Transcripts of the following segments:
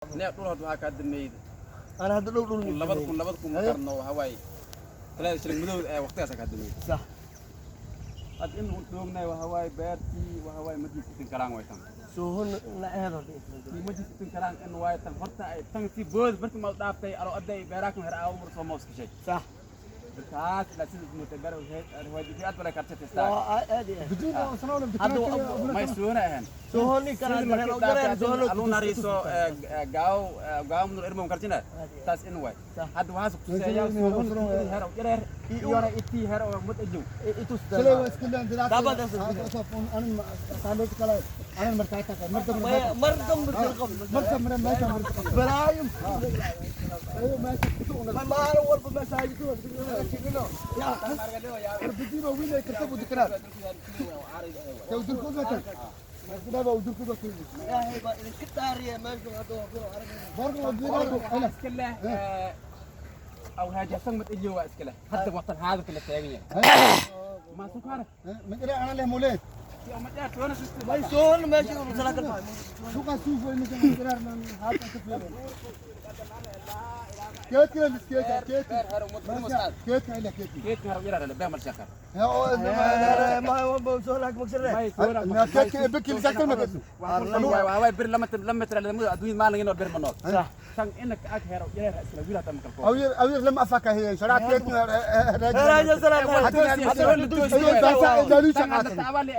Neef dhul horta waxaa kaa dambeeyey. Ana hadda dhow dhul. 2000, 2000 ma karno, waxaa waaye talaada shilin madow ee waqtigaas kaa dambeeyey. Sax. Hadda in uu dhoognaay waxaa waaye beertii, waxaa waaye majlis itin kalaan way tan. Soo la aheed horta. Tii majlis itin kalaan in waaye tan horta ay tan si bood markii ma dhaaftay alo aday beeraa kan her aa umur soo moos gashay. Sax. Taas la sida mutay beer waxay aad bala kartay testaa. Waa aad iyo aad. May suuna ahan. Soo honi karaa gareer soo honi. Aluu nariiso gaaw gaaw mudul irmo kartina taas in waay. Hadda waxaas ku tusayaa her oo yareer iyona itii her oo mud ajow. Itus. Mar dambe qab. Balaayum. Maalin walba masaajidka ya. Ilaahay baa idinka daariya meesha hadda waa ku arag. Iska leh aw haajasan mad ajow waa iska leh hadda waqtan haadirka la taagan yahay ma sukaara ma dheer toona sister. May soo honi meesha uu sala ka tahay. Beer her oo mud geedka her oo yareer le beer mal shaqar. Ma soo laag magsare. May suuna waay bir lama lama tira lama adduun maalin inoo bir ma nool. Sax. Tan inaka ag her oo yareer isla wiil hata makal ko. Haaja sala.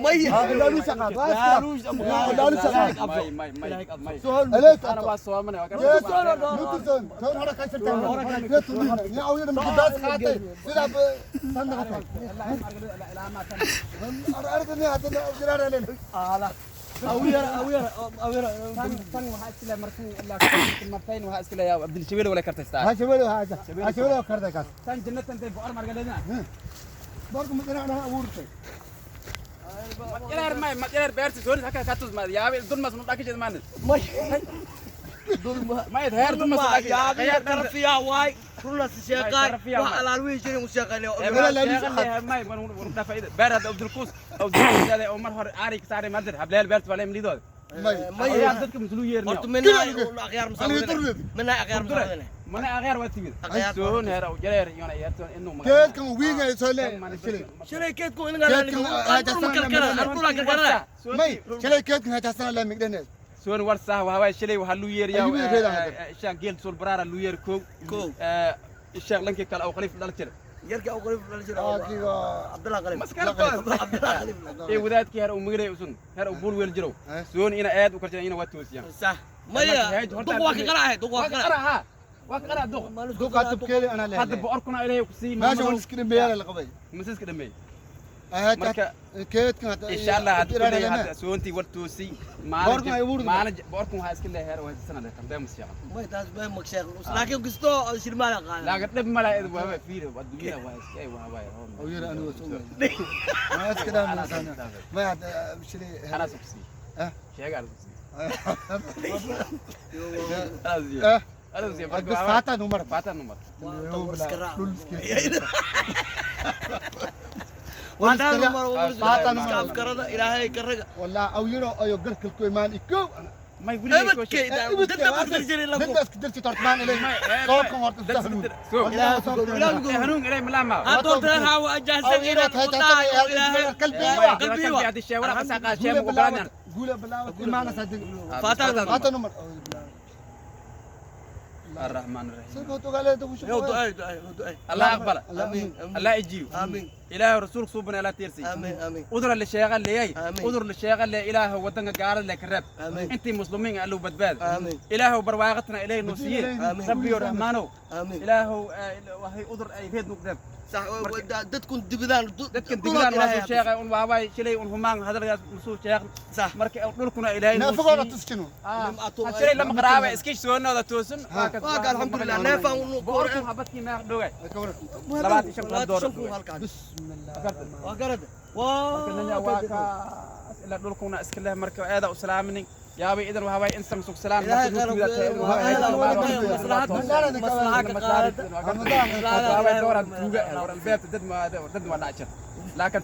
May. Soo honi. Ana waa soomanay. Ala. Awiyara awiyara awiyara. Tan waxaa iskale markan ilaa martayn waxaa iskale yaa Abdul wala kartaystaa. Tan jannatan tay boqor margaleedna. Yareer may ma yareer beerti soo haka ka tus ma yaa dul mas nu dhakished maan. May. Dulma. May heer dul mas dhakished. Yaa tarafiya waay. Runas sheeqay. Wax alaal wixii jiray uu sheeqaynay. May beer hadda Abdulkuus Abdulkuus oo mar hore aari ka saaray madir hableel beerti waa leem lidood. May. Ayaa dadka muslu yeernaa. Horta minaa akhyaar musaawirina. Minaa akhyaar musaawirina. Mana akhyaar waa timid. Soon heer oo jareer iyona yeertoon inuu Shalay keedku in karkara. Soon war saah waxa waay shalay waxaa luu yeerayaa. Ayuu yeerayaa hadda. Ishaan geel suul baraara luu yeer kow. Kow. Ishaan lankii kale oo khaliif dhal jira. Yarka uu qalif dhal jira. Abdullah qalif. Maskara badan. Abdullah qalif. Ee wadaadkii heer uu migiray usun heer uu buul weel jiro. Soon ina aad u karjira ina waa toosiyaan. Sax. Maya. Duq waa ka qaraahay, duq waa ka qaraahay. Ha waa ka qaraa duq. Hadda boqorkuna ilaahay ku sii masiska dhameey. Marka insha Allah hadda kuley hadda soontii war toosi Boqorkuna ay uurdi. Maalin boqorkuna waxaa iska leeyahay heer waa sana leh tambee masiiqa. May taas bay magsheeq. Laakiin kisto shirmaal qaada. Laakiin dhib ma laha waa fiir adduunyada waa iska waa waa. Anaa subsi. Sheega anaa subsi. Anaa subsi. Anaa subsi. بس فاتن عمر. Faatan numar. Faatan umar. Ilaahay karaga. والله او يرو ايو قرك الكويمان يكو May weligeed koo sheeg. بدك درتي ترتمان الي صوبكم ورد تستهلون. Hanuun ilaahay malaama. Ha doortaan ha waa jahsan inaad ilaahay قلبي qalbi Qalbi hadii sheeg wara qasaa qaashee mu ogolaan. قول بلاوة ما انا صدق. Faatan. فاتن عمر. الرحمن الرحيم. سيبه قال له Yow ducay ducay ducay. الله أقبل. Amiin. الله يجيب. Amiin. إله رسولك صوبنا لا تيرسي. Amiin amiin. udra la sheega leeyay. Amiin. Udur la sheega le ilaahu wadanka gaalada le kareeb. Amiin. Intii muslimiin allu badbaad. Amiin. Ilaahu barwaaqatna ilaahay noo siiyey. Amiin. Rabbiyo raxmaanow. Amiin. Ilaahu waxay udur ay reed nuqdeeb. Sax dadkun dibidaan. Dadkan digdaan waa soo sheegay un waabay shilay un humaan hadalkaas musuu sheeg. Sax. Marka dhulkuna ilaahay noo نافقوا siiyey. تسكنوا. Shilay lama qaraaba iska soonooda toosan. Waa ka alxamdulillah neefaan uu Boqorku habadkii meeq dhogay 25 doolar. Halkaan. بسم الله. Waa garad. Waa waa kaas ilaa dhulkuna iska leh marka aada u salaaminin yaabay idan waxaa waaye insan sug salaam. Ilaahay khayr maslaxa ka qaadata. Waabay dooran tuuga war albaabta dad ma dad waa dhacjir laakiin.